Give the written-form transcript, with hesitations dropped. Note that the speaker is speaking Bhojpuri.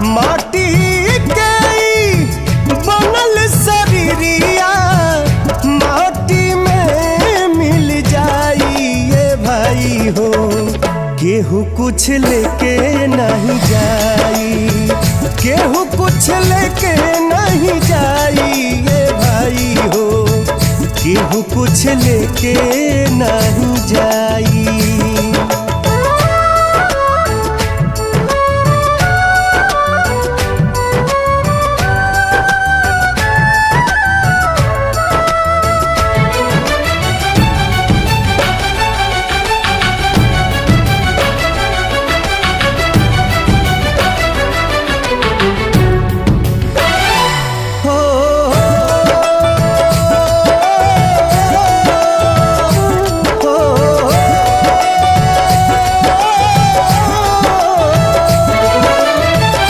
माटी के ई बनल शरीरिया माटी में मिल जाई ये भाई हो, केहू कुछ लेके नहीं जाई, केहू कुछ लेके नहीं जाई ये भाई हो, केहू कुछ लेके नहीं जाई।